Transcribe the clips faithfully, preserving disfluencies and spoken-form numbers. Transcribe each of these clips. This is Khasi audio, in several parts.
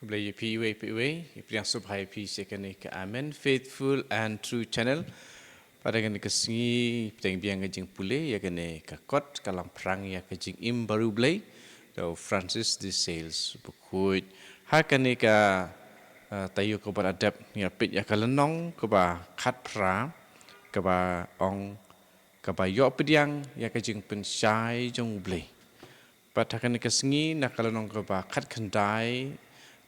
Khublei ïa phi iwei pa iwei, ïa phi, ïa sngewbha ïa phi sha kane ka Amen Faithful and True Channel. Pat ha kane ka sngi pdiang biang ka jingpule ïa kane ka kot Ka Lamphrang ïa ka Jingim Bariewblei, da u Francis de Sales Bakhuid. Ha kane ka, ah, taïew kaba la dep ngi la peit ïa ka lynnong kaba khatphra, kaba ong, kaba ïoh pdiang ïa ka jingpynshai jong U Blei. Pat ha kane ka sngi na ka lynnong kaba khatkhyndai,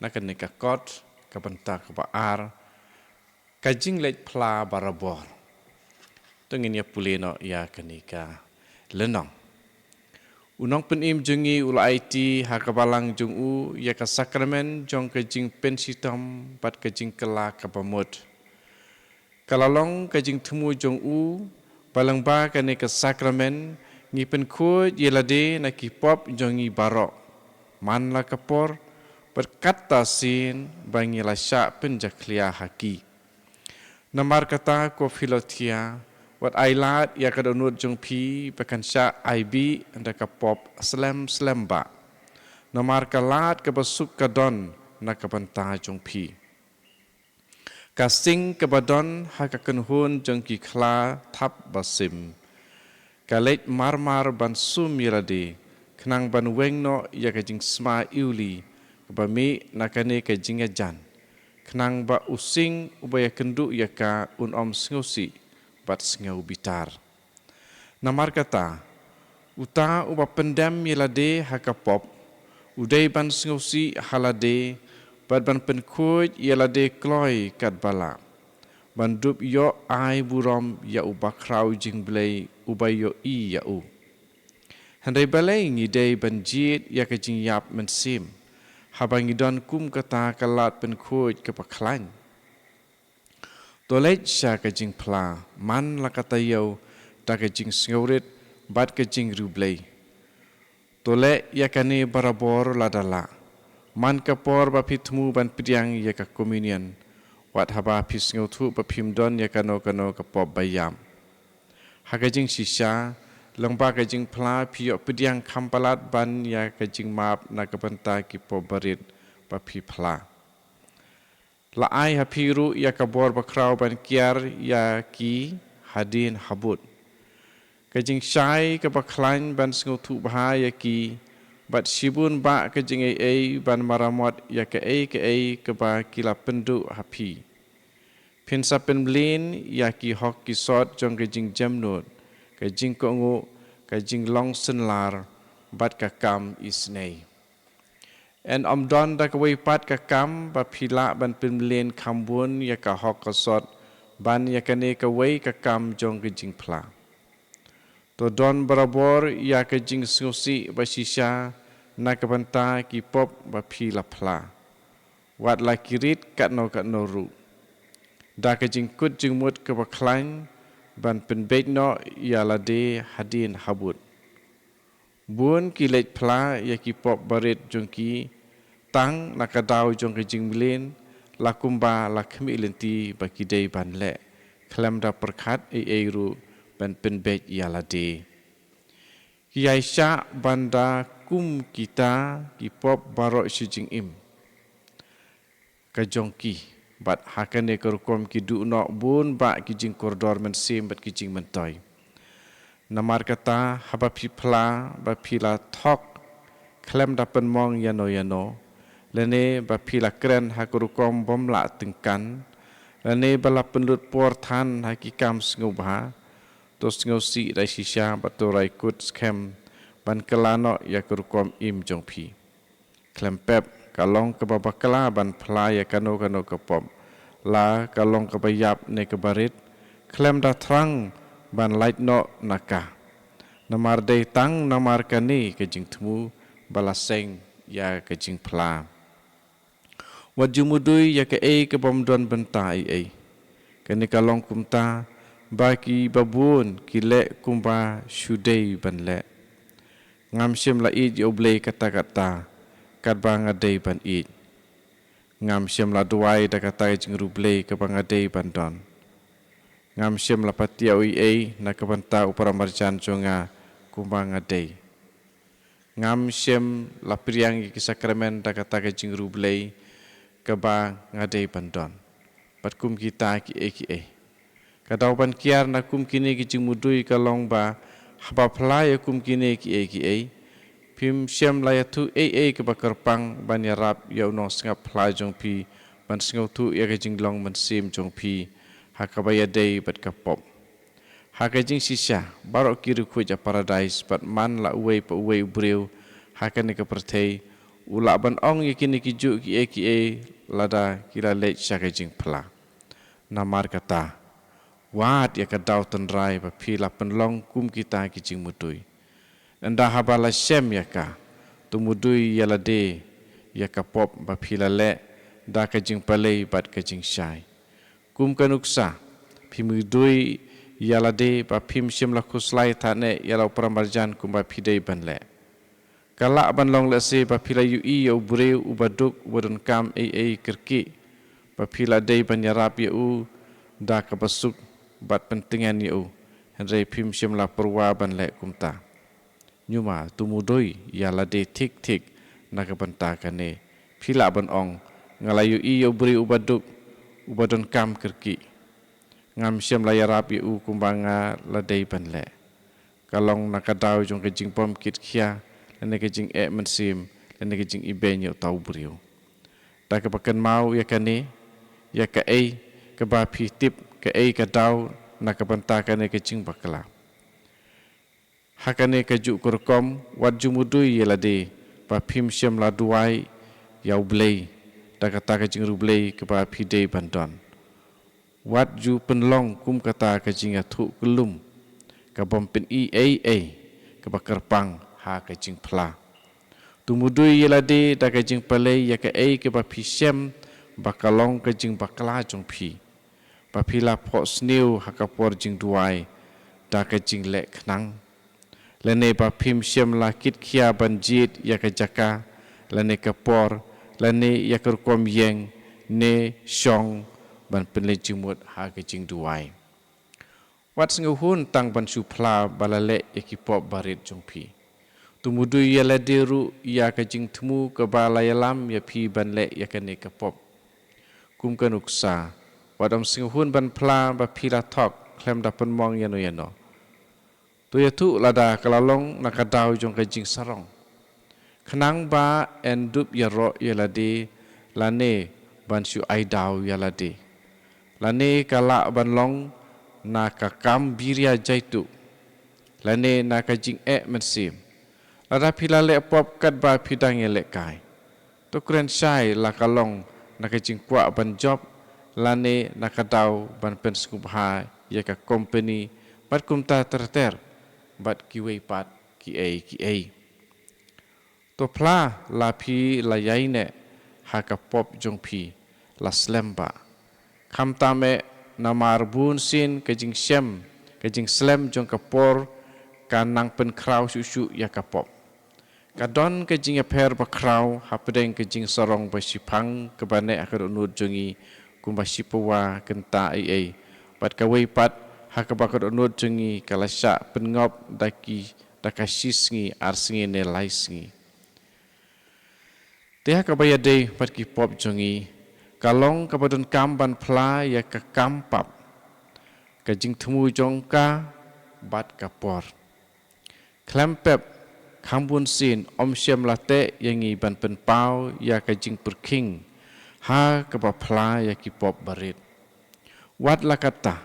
na kane ka kot, ka bynta kaba ar, ka jingleit phla barabor. To ngin ïa pule noh ïa kane ka lynnong. U Nongpynim jong ngi u la aiti ha ka balang jong u ïa ka sakramen jong ka jingpynshitom bad ka jingkylla kaba mut. Ka la long ka jingthmu jong u ba lyngba kane ka sakramen ngi pynkhuid ïa lade na ki pop jong ngi baroh, man la ka por bad katto sien ba ngi la shah pynjakhlia ha ki. Namar kata ko Philothea, wat ailad ïa ka dohnud jong phi ba kan shah aibih da ka pop slem slem bah. Namar ka lad kaba suk ka don na ka bynta jong phi. Ka sing kaba don ha ka kynhun jong ki khla thap ba sim, ka leit marmar ban sum ïa lade, khnang ban weng noh ïa ka jingsma iwli kaba mih na kane ka jingïajan, khnang ba u sing uba ïakynduh ïa ka un ym sngewsih bad sngew bitar. Namar kata, uta uba pyndem ïa lade ha ka pop, u dei ban sngewsih ha lade bad ban pynkhuid ïa lade kloi katba lah, ban dup ïoh ai burom ïa u bakhraw jong U Blei uba ïohi ïa u. Hynrei balei ngi dei ban jied ïa ka jingïap mynsiem, haba ngi don kum kata ka lad pynkhuid kaba khlaiñ? To leit sha ka jingphla, man la ka taïew, da ka jingsngewrit bad ka jingriewblei. To leh ïa kane barabor lada lah, man ka por ba phi thmu ban pdiang ïa ka communion, wat haba phi sngewthuh ba phim don ïa kano kano ka pop ba ïap. Ha ka jingshisha, lyngba ka jingphla phi ïoh pdiang kham palat ban ïa ka jingmap na ka bynta ki pop barit ba phi phla. La ai ha phi ruh ïa ka bor bakhraw ban kiar ïa ki hadien habud. Ka jingshai kaba khlaiñ ban sngewthuh bha ïa ki, bad shibun bah ka jingaiei ban maramot ïa kaei kaei kaba ki la pynduh ha phi. Phin sa pynmlien ïa ki hok ki sot jong ka jingjemnud, ka jingkohnguh, ka jinglong synlar, bad ka kam isynei. Yn ym don da kawei pat ka kam ba phi lah ban pynmlien kham bun ïa ka hok ka sot ban ïa kane kawei ka kam jong ka jingphla. To don barabor ïa ka jingsngewsih ba shisha na ka bynta ki pop ba phi la phla, wat la ki rit katno katno ruh, da ka jingkut jingmut kaba khlaiñ ban pynbeit noh ïa lade hadien habud. Bun ki leit phla ïa ki pop barit jong ki tang na ka daw jong ka jingmlien, la kumba la khmih lynti ba ki dei ban leh, khlem da pyrkhat ei ei ruh ban pynbeit ïa lade. Ki ïai shah ban da kum kita ki pop baroh shi jingim ka jong ki, bad ha kane ka rukom ki duh noh bun bah ki jingkordor mynsiem bad ki jingmyntoi. Namar kata, haba phi phla ba phi la thok khlem da pynmong ïano ïano, lane ba phi la kren ha ka rukom bym lah tyngkan, lane ba la pynlut por than ha ki kam sngewbha, to sngewsih da shisha bad to rai kut skhem ban kylla noh ïa ka rukom im jong phi. Khlem pep, ka long kaba bakla ban phla ïa kano kano ka pop, la ka long kaba ïap ne kaba rit, khlem da thrang ban lait noh na ka. Namar dei tang namar kane ka jingthmu ba la seng ïa ka jingphla. Wat ju mudui ïa kaei ka bym don bynta ei ei. Kane ka long kumta ba ki babun ki leh kumba shu dei ban leh. Ngam shym la ïeit ïa U Blei katta katta katba nga dei ban ïeit. Ngam shym la duwai da kata ka jingriewblei kaba nga dei ban don. Ngam shym la patiaw ei ei na ka bynta u paramarjan jong nga kumba nga dei. Ngam shym la pdiang ïa ki sakramen da kata ka jingriewblei kaba nga dei ban don. Bad kum kita kiei kiei. Ka daw ban kiar na kum kine ki jingmudui ka long ba haba phi la ïa kum kine kiei kiei, phim shym la ïathuh ei ei kaba kyrpang ban ïarap ïa u nongsngap phla jong phi ban sngewthuh ïa ka jinglong mynsiem jong phi ha kaba ïadei bad ka pop. Ha ka jingshisha, baroh ki riewkhuid ha paradais bad man la uwei pa uwei u briew ha kane ka pyrthei u lah ban ong ïa kine ki juh kiei kiei lada ki la leit sha ka jingphla. Namar kata, wad ïa ka daw tynrai ba phi la pynlong kum kita ki jingmudui. Ynda haba la shem ïa ka, to mudui ïa lade ïa ka pop ba phi la leh da ka jingpalei bad ka jingshai. Kum ka nuksa, phi mudui ïa lade ba phim shym la khuslai than eh ïa la u para marjan kumba phi dei ban leh. Ka lah ban long lehse ba phi la ïohi ïa u briew uba duk uba donkam ei ei kyrkieh ba phi la dei ban ïarap ïa u da kaba suk bad pyntngen ïa u. Hynrei phim shym la pyrwa ban leh kumta. Ñiuma, to mudui ïa lade thik thik na ka bynta kane. Phi lah ban ong, nga la ïohi ïa u briew uba duk uba donkam kyrkieh. Ngam shym la ïarap ïa u kumba nga la dei ban leh. Ka long na ka daw jong ka jingbym kit khia lane ka jingeh mynsiem lane ka jingibeiñ ïa uta u briew. Da kaba kynmaw ïa kane, ïa kaei kaba phi tip, kaei ka daw na ka bynta kane ka jingbakla. Ha kane ka juh ka rukom, wat ju mudui ïa lade ba phim shym la duwai ïa U Blei da kata ka jingriewblei kaba phi dei ban don. Wat ju pynlong kum kata ka jingïathuh kyllum ka bym pyni ei ei kaba kyrpang ha ka jingphla. To mudui ïa lade da ka jingpalei ïa kaei kaba phi shem ba ka long ka jingbakla jong phi, ba phi la phohsniew ha ka por jingduwai da ka jingleh khnang, lane ba phim shym la kit khia ban jied ïa ka jaka lane ka por lane ïa ka rukom ïeng ne shong ban pynleit jingmut ha ka jingduwai. Wat sngewhun tang ban shu phla ba la leh ïa ki pop barit jong phi. To mudui ïa lade ruh ïa ka jingthmu kaba la ïalam ïa phi ban leh ïa kane ka pop. Kum ka nuksa, wat ym sngewhun ban phla ba phi la thok khlem da pynmong ïano ïano. To ïathuh lada ka la long na ka daw jong ka jingsarong. Khnang ba yn dup ïaroh ïa lade lane ban shu ai daw ïa lade. Lane ka lah ban long na ka kam biria jaituh. Lane na ka jingeh mynsiem. Lada phi la leh pop katba phi dang ïalehkai. To kren shai la ka long na ka jingkwah ban jop lane na ka daw ban pynsngewbha ïa ka kompani bad kumta ter ter bad kiwei pat kiei kiei. To phla la phi la ïaineh ha ka pop jong phi la slem ba. Khamtam eh namar bun sien ka jingshem, ka jingslem jong ka por ka nang pynkhraw shuh shuh ïa ka pop. Ka don ka jingïapher bakhraw hapdeng ka jingsarong ba shiphang kaba neh ha ka dohnud jong ngi kumba shipawa kynta ei ei. Bad kawei pat ha kaba ka dohnud jong ngi ka la shah pynngop da ki da ka shisngi ar sngi ne lai sngi. Te ha kaba ïadei bad ki pop jong ngi ka long kaba donkam ban phla ïa ka kam pap, ka jingthmu jong ka bad ka por. Khlem pep kham bun sien ym shym la teh ïa ngi ban pynpaw ïa ka jingpyrkhing ha kaba phla ïa ki pop barit. Wat la katta,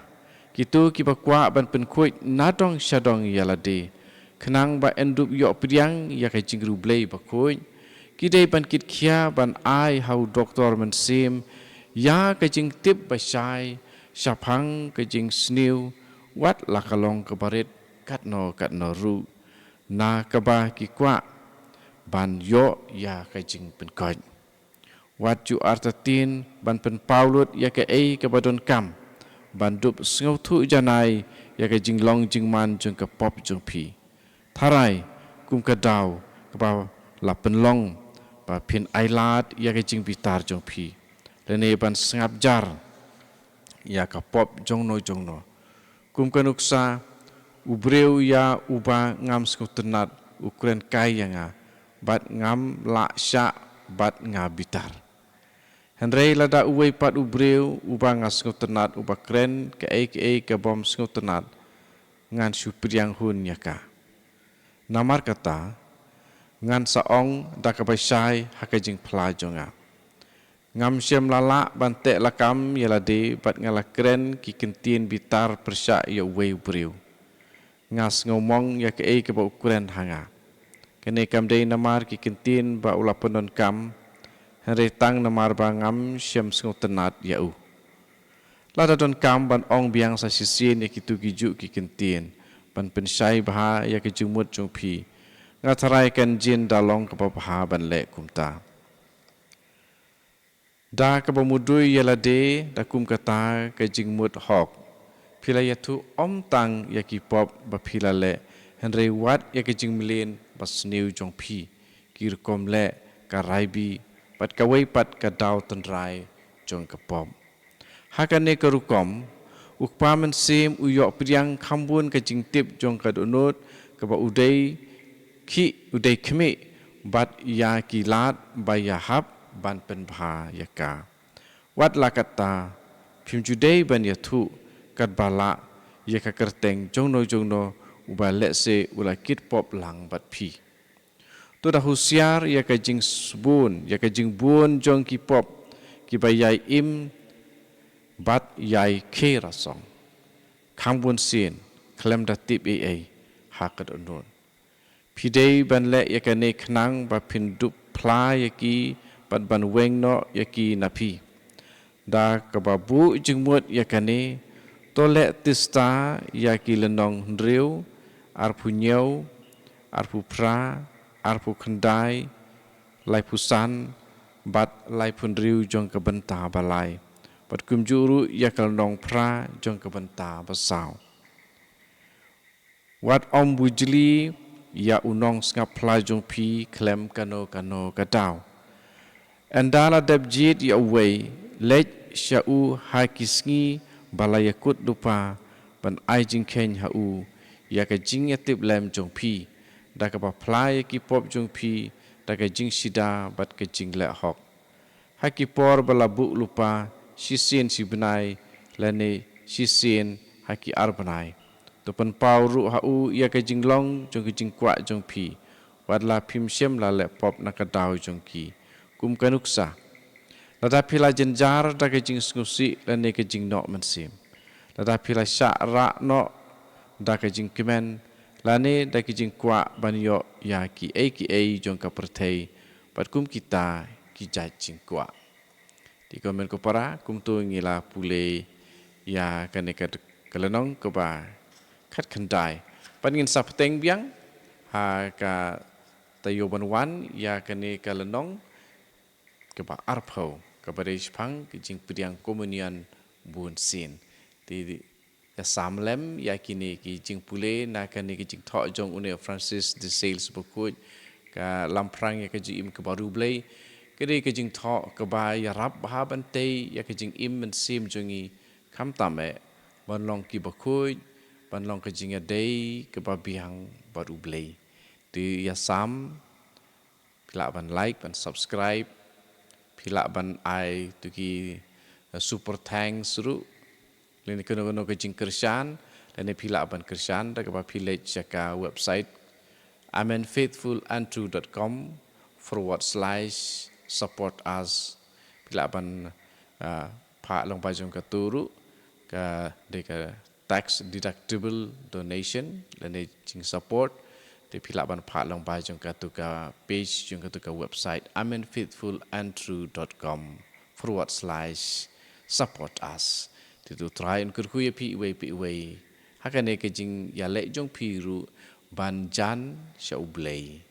kito kiba kwah ban pynkhuid na dong sha dong ïa lade khnang ba yn dup ïoh pdiang ïa ka jingriewblei bakhuid, ki dei ban kit khia ban ai ha u doktor mynsiem ïa ka jingtip ba shai shaphang ka jingsniew, wat la ka long kaba rit katno katno ruh na kaba ki kwah ban ïoh ïa ka jingpynkoit. Wat ju artatien ban pynpaw lut ïa kaei kaba donkam ban dup sngewthuh janai ïa ka jinglong jingman jong ka pop jong phi. Tharai kum ka daw kaba la pynlong ba phin ailad ïa ka jingbitar jong phi lane ban sngap jar ïa ka pop jongno jongno. Kum ka nuksa, u briew ïa uba ngam sngewtynnat u kren kai ïa nga bad ngam lah shah bad nga bitar. Hynrei lada uwei pat u briew uba nga sngewtynnad uba kren kaei kaei ka bym sngewtynnad, ngan shu pdiang hun ïa ka. Namar kata, ngan sa ong da kaba shai ha ka jingphla jong nga. Ngam shym la lah ban teh lakam ïa lade bad nga la kren ki kyntien bitar pyrshah ïa uwei u briew. Nga sngewmong ïa kaei kaba u kren ha nga. Kane kam dei namar ki kyntien ba u la pyndonkam, hynrei tang namar ba ngam shym sngewtynnad ïa u. Lada donkam ban ong biang sa shisien ïa kito kijuh ki kyntien ban pynshai bha ïa ka jingmut jong phi, nga tharai kan jin da long kaba bha ban leh kumta. Da kaba mudui ïa lade da kum kata ka jingmut hok, phi la ïathuh ym tang ïa ki pop ba phi la leh, hynrei wat ïa ka jingmlien ba sniew jong phi, ki rukom leh, ka raibi bad kawei pat ka daw tynrai jong ka pop. Ha kane ka rukom, u Kpa Mynsiem u ïoh pdiang kham bun ka jingtip jong ka dohnud kaba u dei khih, u dei khmih bad ïa ki lad ba ïahap ban pynbha ïa ka. Wat la katta, phim ju dei ban ïathuh katba lah ïa ka kyrteng jongno jongno uba lehse u la kit pop lang bad phi. To da husiar ïa ka jingsbun, ïa ka jingbun jong ki pop kiba ïai im bad ïai khie rasong. Kham bun sien khlem da tip ei ei ha ka dohnud. Phi dei ban leh ïa kane khnang ba phin dup phla ïa ki bad ban weng noh ïa ki na phi. Da kaba buh jingmut ïa kane, to leh tista ïa ki lynnong hynriew, arphew hynñiew, arphew phra, arphew khyndai, laiphew san bad laiphew hynriew jong ka bynta ba lai, bad kumjuh ruh ïa ka lynnong phra jong ka bynta ba saw. Wat ym bujli ïa u nongsngap phla jong phi khlem kano kano ka daw. Ynda la dep jied ïa uwei, leit sha u ha ki sngi ba la ïakut lypa ban ai jingkheiñ ha u ïa ka jingïatiplem jong phi, da kaba phla ïa ki pop jong phi da ka jingshida bad ka jingleh hok. Ha ki por ba la buh lypa, shisien shi bnai lane shisien ha ki ar bnai, to pynpaw ruh ha u ïa ka jinglong jong ka jingkwah jong phi. Wat la phim shym la leh pop na ka daw jong ki. Kum ka nuksa, lada phi la jynjar da ka jingsngewsih lane ka jingnoh mynsiem, lada phi la shah rah noh da ka jingkmen lane da ka jingkwah ban ïoh ïa kiei kiei jong ka pyrthei, bad kum kita ki jait jingkwah. Te ko hynmen ko para, kumto ngi la pule ïa kane ka, ka lynnong kaba khatkhyndai. Bad ngin sa bteng biang ha ka taïew ban wan ïa kane ka lynnong kaba arphew, kaba dei shaphang ka jingpdiang komunion bunsien. Te ïa sam lem ïa kine ki jingpule na kane ka jingthoh jong une Francis de Sales Bakhuid, Ka Lamphrang ïa ka Jingim kaba Riewblei. Ka dei ka jingthoh kaba ïarap bha ban tei ïa ka jingim mynsiem jong ngi, khamtam eh ban long kiba khuid, ban long ka jingïadei kaba biang bad U Blei. Te ïa sam, phi lah ban like, ban subscribe, phi lah ban ai to ki, eh, super thanks ruh, lane kano kano ka jingkyrshan, lane phi lah ban kyrshan da kaba phi leit sha ka website amen faithful and true dot com forward slash support us. Phi lah ban, ah, phah lyngba jong kato ruh, ka dei ka tax deductible donation lane jingsupport. Te phi lah ban phah lyngba jong kato ka page, jong kato ka website amen faithful and true dot com forward slash support us. Te to U Trai un kyrkhu ïa phi iwei pa iwei ha kane ka jingïaleh jong phi ruh ban jan sha U Blei.